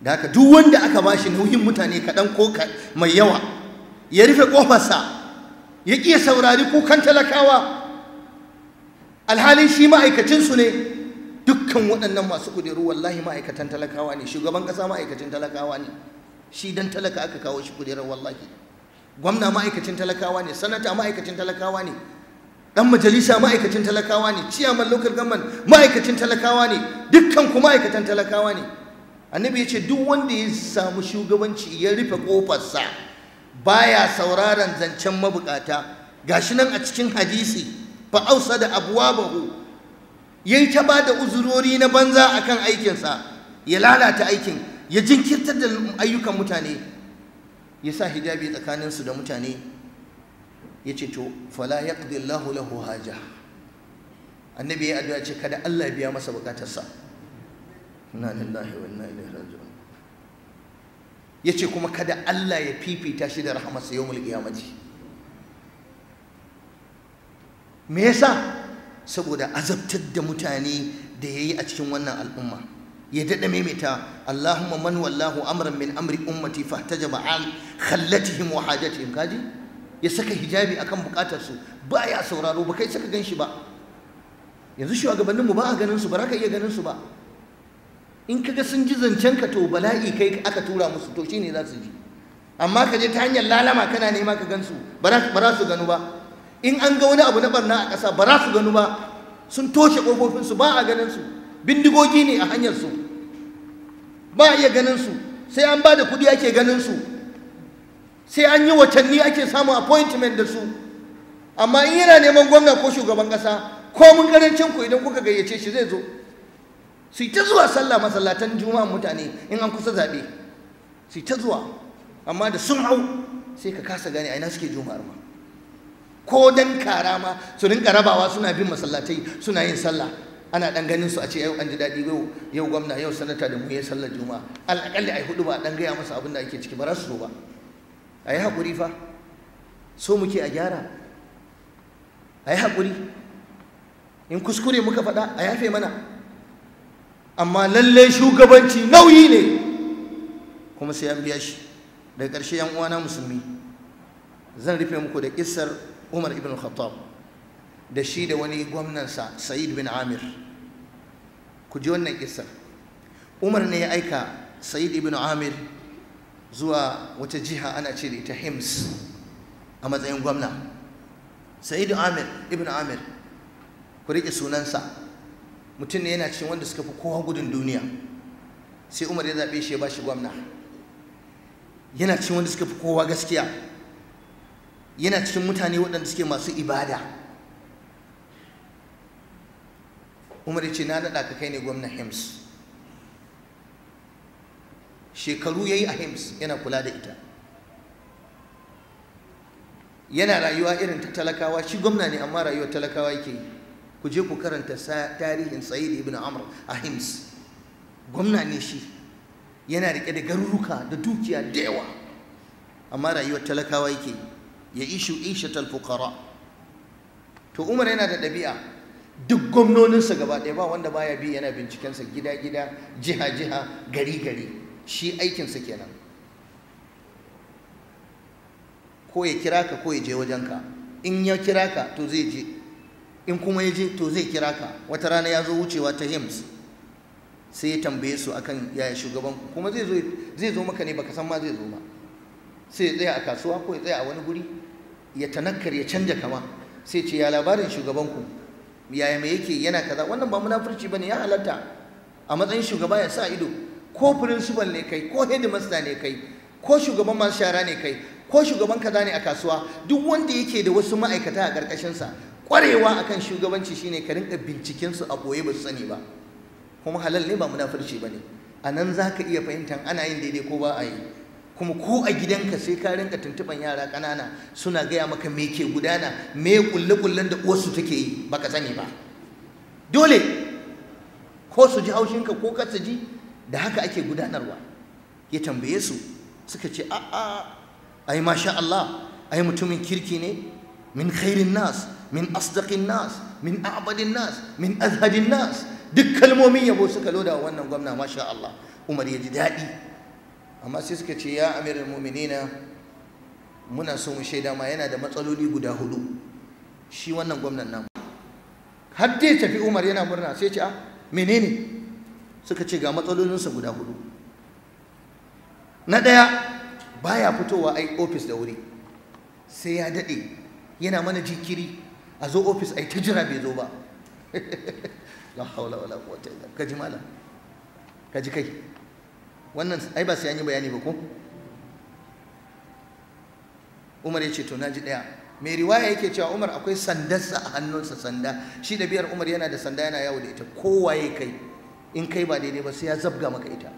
Da haka duk wanda aka bashi nauyin mutane kaɗan ko mai yawa, ya rufe ƙofarsa, ya ƙi ya saurari kukan talakawa, alhalin shi ma'aikacinsu ne. Dukkan waɗannan masu kujeru wallahi ma'aikatan talakawa ne. Shugaban ƙasa ma'aikacin talakawa ne, shi dan talaka aka kawo shi kujerar wallahi. Gwamna ma'aikacin talakawa ne, sanata ma'aikacin talakawa ne, ɗan majalisa ma'aikacin talakawa ne, ciyaman local government ma'aikacin talakawa ne, dukkan ku ma'aikatan talakawa ne. Annabi ya ce duk wanda ya samu shugabanci ya rufe ƙofarsa, baya sauraron zancen mabukata. Gashi nan a cikin hadisi, fa ausa da abwabahu, yayi ta bada uzurori na banza akan aikinsa, ya lalata aikin, ya jinkirtar da ayyukan mutane, ya sa hijabi tsakaninsu da mutane. Ya ce to fala yaqdi Allahu lahu haja. Annabi ya addu'a ce kada Allah ya biya masa bukatarsa. Inna lillahi wa inna ilaihi raji'un. Yace kuma kada Allah ya fifita shi da rahamarsa yawmul qiyamati. Me yasa? Saboda azabtar da mutane da yayi a cikin wannan al'umma. Ya dada maimaita, Allahumma man wallahu amran min amri ummati fahtajaba an khallatihim wa hajatihim. Kaji ya saka hijabi akan bukatarsu, baya sauraro, ba kai saka ganshi ba. Yanzu shugabanninmu ba a ganin su, ba za ka iya ganin su ba. In kaga sun ji zancen ka to bala'i kai aka tura musu, to shine za su ji. Amma ka je ta hanyar lalama kana nema ka gansu, ba za su gano ba. In an ga wani abu na barna a ƙasa ba za su gano ba, sun toshe ƙofofinsu, ba a ganin su, bindigogi ne a hanyar su, ba a iya ganin su, sai an ba da kuɗi ake ganin su, sai an yi watanni ake samun appointment da su. Amma in yana neman gwamna ko shugaban ƙasa, ko mun karancin ku idan kuka gayyace shi zai zo. Su yi ta zuwa sallah masallatan juma'a mutane in an kusa zaɓe, su yi ta zuwa, amma da sun hau sai ka kasa gane a ina suke juma'ar ma. Ko dan kara ma su rinka rabawa suna bin masallatai suna yin sallah, ana dan ganin su a ce yau an ji daɗi, yau gwamna, yau sanata da mu yi sallar juma'a, alƙalli ai hudu ba dan gaya masa abin da ake ciki, ba za su zo ba. A yi haƙuri fa, so muke a gyara, a yi haƙuri, in kuskure muka faɗa a yafe mana, amma lallai shugabanci nauyi ne kuma sai an biya shi. Daga ƙarshe yan uwana musulmi, zan rufe muku da kissar Umar ibn Khattab da shi da wani gwamnansa Sa'id bin Amir. Ku ji wannan kissar. Umar ne ya aika Sa'id ibn Amir zuwa wata jiha ana ce da ita Hims a matsayin gwamna. Sa'id Amir ibn Amir, ku riƙe sunansa, mutum ne yana cikin wanda suka fi kowa gudun duniya. Sai Umar ya zaɓe shi ya ba shi gwamna. Yana cikin wanda suka fi kowa gaskiya, yana cikin mutane waɗanda suke masu ibada. Umar ya ce na naɗa ka kai ne gwamnan Hims. Shekaru ya yi a Hims yana kula da ita, yana rayuwa irin ta talakawa. Shi gwamna ne amma rayuwar talakawa yake yi. Ku je ku karanta tarihin Sa'id ibn Amr a Hims. Gwamna ne shi, yana riƙe da garuruka da dukiya da yawa, amma rayuwar talakawa yake yi, ya ishu ishatal fuqara. To Umar yana da ɗabi'a, duk gwamnoninsa gaba ɗaya ba wanda baya bi yana bincikensa gida gida, jiha jiha, gari gari. Shi aikinsa kenan, ko ya kira ka ko ya je wajenka. In ya kira ka to zai je, in kuma ya je to zai kira ka. Wata rana ya zo wucewa ta Hims, sai ya tambaye su akan yaya shugaban ku, kuma zai zo maka ne baka san ma zai zo ba. Sai ya tsaya a kasuwa ko ya tsaya a wani guri, ya tanakkar, ya canja kama, sai ce ya labarin shugaban ku, yaya me yake, yana kaza. Wannan ba munafurci bane, ya halatta a matsayin shugaba ya sa ido. Ko principal ne kai, ko headmaster ne kai, ko shugaban masu shara ne kai, ko shugaban kaza ne a kasuwa, duk wanda yake da wasu ma'aikata a ƙarƙashin sa, ƙwarewa akan shugabanci shine ka rinka binciken su a boye ba su sani ba. Kuma halal ne, ba munafurci bane. A nan za ka iya fahimtar ana yin daidai ko ba a yi. Kuma ko a gidanka sai ka rinka tuntuɓan yara ƙanana suna gaya maka me ke gudana, me kulle-kullen da uwarsu take yi baka sani ba. Dole ko su ji haushinka ko kar su ji, da haka ake gudanarwa. Ya tambaye su, suka ce a'a, ai masha Allah, ai mutumin kirki ne, min khairin nas, min asdaqin nas, min a'badin nas, min azhadin nas. Duk kalmomin yabo suka loda wa wannan gwamna, masha Allah. Umar ya ji daɗi. Amma sai suka ce ya amiral mu'minina, muna so mu shaida ma yana da matsaloli guda 4 shi wannan gwamnan namu. Har dai tafi Umar yana murna, sai ce a menene? Suka ce ga matsalolinsa guda 4. Na ɗaya, baya fitowa ai ofis da wuri, sai ya daɗe yana mana jinkiri, a zo ofis ai ta jira bai zo ba. La haula wala quwwata illa billah. Kaji malam, kaji kai, wannan ai ba sai an yi bayani ba ko? Umar ya ce to naji ɗaya. Mai riwaya yake cewa Umar akwai sandarsa a hannunsa, sanda. Shi da biyar Umar yana da sanda yana yawo da ita, kowaye kai in kai ba daidai ba sai ya zabga maka ita.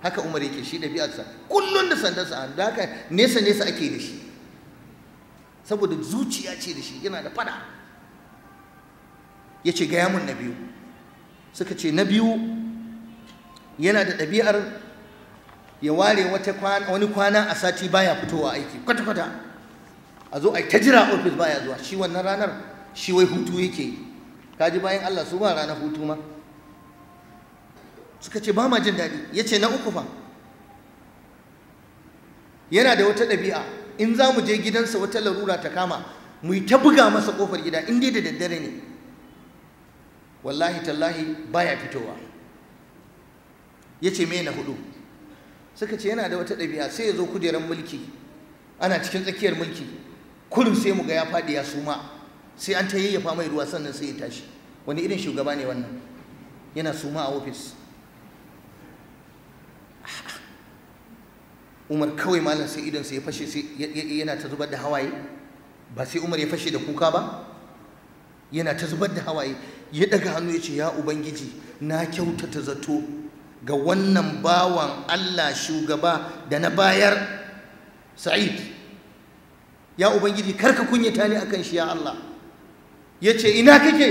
Haka Umar yake, shi ɗabi'arsa kullum da sandarsa a hannu, haka nesa nesa ake da shi, saboda zuciya ce da shi, yana da fada. Ya ce gaya mun na biyu. Suka ce na biyu, yana da ɗabi'ar ya ware wani kwana a sati baya fitowa aiki kwata-kwata, a zo a ta jira ofis baya zuwa. Shi wannan ranar shi wai hutu yake yi. Kaji bayan Allah su ba ranar hutu ma. Suka ce ba ma jin daɗi. Ya ce na uku fa, yana da wata ɗabi'a, in za mu je gidansa wata larura ta kama mu yi ta buga masa ƙofar gida, in dai da daddare ne, wallahi tallahi baya fitowa. Ya ce me na hudu? Suka ce yana da wata ɗabi'a, sai ya zo kujerar mulki, ana cikin tsakiyar mulki, kurum sai mu ga ya faɗi ya suma. Sai an ta yayyafa mai ruwa sannan sai ya tashi. Wani irin shugaba ne wannan? Yana suma a ofis. Umar kawai malam sai idon sai ya fashe, sai yana ta zubar da hawaye. Ba sai Umar ya fashe da kuka ba, yana ta zubar da hawaye. Ya daga hannu ya ce, ya Ubangiji, na kyautata zato ga wannan bawan Allah shugaba da na bayar Sa'id. Ya Ubangiji, karka kunyata ni akan shi ya Allah. Ya ce, ina kake?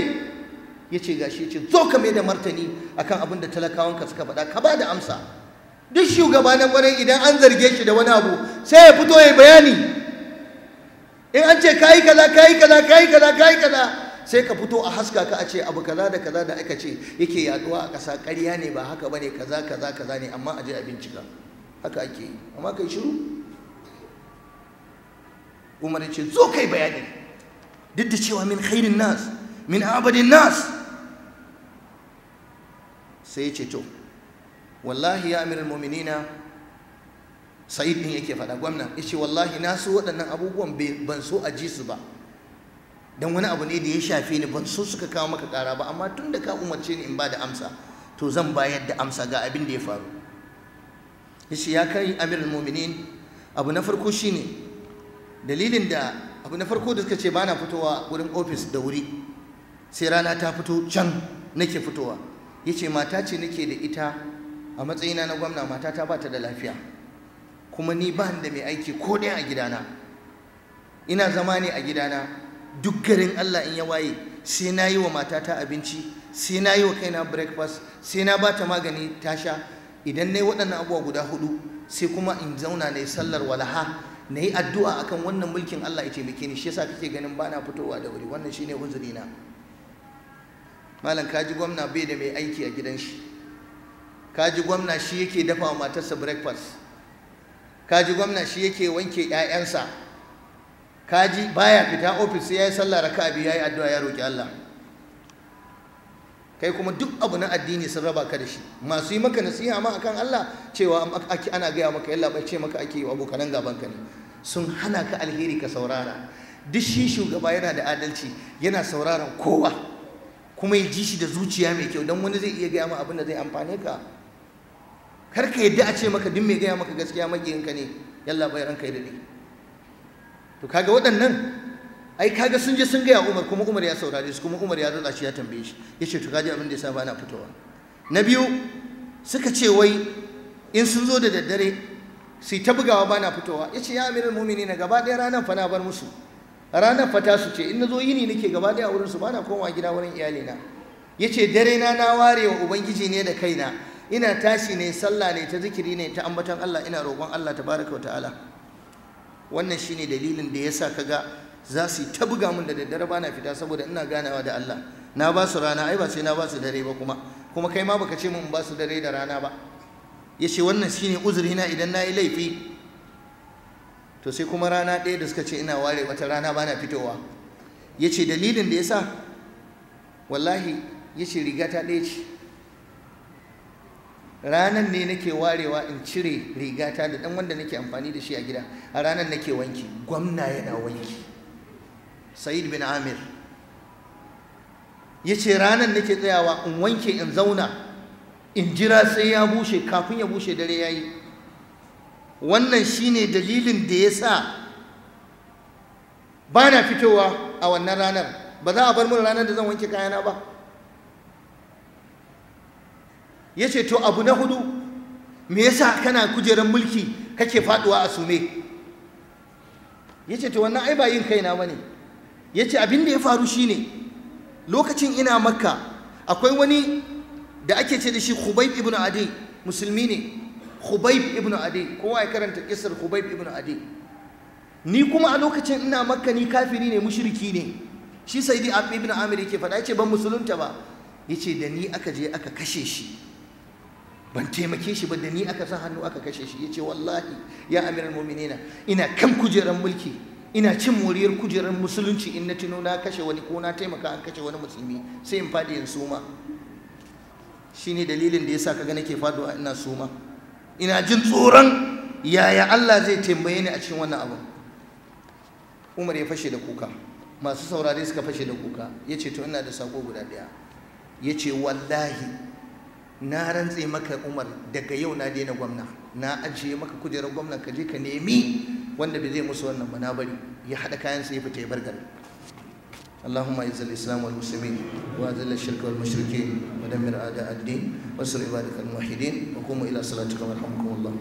Ya ce gashi. Ya ce, zo ka mai da martani akan abin da talakawanka suka faɗa, ka ba da amsa. Duk shugaba na ƙwarai idan an zarge shi da wani abu sai ya fito ya bayani. In an ce kayi kaza kayi kaza kayi kaza kayi kaza, sai ka fito a haska ka a ce abu kaza da kaza da aka ce yake yaduwa a ƙasa ƙarya ne, ba haka bane, kaza kaza kaza ne, amma a je a bincika. Haka ake yi, amma kai shiru. Umar ya ce zo kai bayani, duk da cewa min khairin nas min abadin nas. Sai ya ce to wallahi ya amiral mu'minina, Sa'id din yake faɗa, gwamna ya ce wallahi na so waɗannan abubuwan ban so a ji su ba, don wani abu ne da ya shafe ni, ban so suka kawo maka ƙara ba, amma tun da ka umarce ni in ba da amsa, to zan bayar da amsa ga abin da ya faru. Ya ce ya kai amirul mu'minin, abu na farko shine dalilin da abu na farko da suka ce bana fitowa wurin ofis da wuri, sai rana ta fito can nake fitowa. Ya ce mata ce nake da ita a matsayina na gwamna, matata ba ta da lafiya, kuma ni ba da mai aiki ko ɗaya a gidana, ina zama ne a gidana. Duk garin Allah in ya waye sai na yi wa matata abinci, sai na yi wa kaina breakfast, sai na ba ta magani ta sha. Idan na yi waɗannan abubuwa guda hudu, sai kuma in zauna na yi sallar walaha, na yi addu'a akan wannan mulkin Allah ya taimake ni. Shi yasa kake ganin ba na fitowa da wuri, wannan shine uzurina. Malam, kaji gwamna bai da mai aiki a gidan shi, kaji gwamna shi yake dafa wa matarsa breakfast, kaji gwamna shi yake wanke 'ya'yansa, kaji baya fita ofis sai yayi sallah raka'a biyu, yayi addu'a, ya roki Allah. Kai kuma duk abu na addini sun raba ka da shi. Masu yi maka nasiha ma akan Allah cewa ana gaya maka yalla bai ce maka ake yi abokanan gaban ka ne, sun hana ka alheri ka saurara. Duk shi shugaba yana da adalci, yana sauraron kowa kuma ya ji shi da zuciya mai kyau, don wani zai iya gaya ma abin da zai amfane ka. Kar ka yadda a ce maka duk mai gaya maka gaskiya makiyinka ne, yalla bai ranka ya daɗe. To kaga waɗannan ai kaga sun je sun gaya Umar, kuma Umar ya saurare su, kuma Umar ya rutsa shi ya tambaye shi, ya ce to kaji abin da ya sa ba na fitowa. Na biyu suka ce wai in sun zo da daddare su ta bugawa ba na fitowa. Ya ce ya amiral mu'minin, gaba ɗaya ranar fa na bar musu, ranar fa ta su ce, in na zo yini nake gaba ɗaya wurin su, ba na komawa gida wurin iyalina. Ya ce dare na na ware wa Ubangiji ne da kaina, ina tashi ne sallah ne ta zikiri ne ta ambaton Allah, ina roƙon Allah tabaraka wa ta'ala. Wannan shine dalilin da yasa kaga za su ta buga mun da daddare bana fita, saboda ina ganawa da Allah. Na ba su rana, ai ba sai na ba su dare ba, kuma kai ma baka ce mun ba su dare da rana ba. Yace wannan shine uzurina idan nayi laifi. To sai kuma rana ɗaya da suka ce ina ware wata rana bana fitowa. Yace dalilin da yasa wallahi, yace riga ta ɗaya ce, ranan ne nake warewa in cire rigata da dan wanda nake amfani da shi a gida, a ranan nake wanki. Gwamna yana wanki, Sa'id bin Amir yace ranan nake tsayawa in wanke, in zauna in jira sai ya bushe, kafin ya bushe dare yayi. Wannan shine dalilin da yasa bana fitowa a wannan ranar, ba za a bar mun ranar da zan wanke kayana ba. Yace to abu na hudu, me yasa kana kujerar mulki kake faduwa a sume? Yace to wannan ai ba yin kaina bane. Yace abin da ya faru shine lokacin ina Makka akwai wani da ake ce da shi Khubayb ibn Adi, musulmi ne. Khubayb ibn Adi, kowa ya karanta kissar Khubayb ibn Adi. Ni kuma a lokacin ina Makka ni kafiri ne, mushriki ne. Shi Sayyidi ibn Amir yake faɗa, yace ban musulunta ba. Yace da ni aka je aka kashe shi, ban taimake shi ba, da ni aka sa hannu aka kashe shi. Yace wallahi ya amiral mu'minina, ina kan kujerar mulki, ina cin moriyar kujerar musulunci, in na tuno na kashe wani ko na taimaka an kashe wani musulmi sai in fadi in suma. Shine dalilin da yasa kaga nake faduwa ina suma, ina jin tsoron yaya Allah zai tambaye ni a cikin wannan abu. Umar ya fashe da kuka. Masu saurare suka fashe da kuka. Ya ce to ina da sako guda ɗaya. Ya ce wallahi na rantse maka Umar, daga yau na daina gwamna, na ajiye maka kujerar gwamna, ka je ka nemi wanda bai zai musu wannan ba, na bari. Ya haɗa kayansa ya fita ya bar garin. اللهم اعز الاسلام والمسلمين واذل الشرك والمشركين ودمر اعداء الدين وانصر عبادك الموحدين وقوموا الى صلاتكم يرحمكم الله.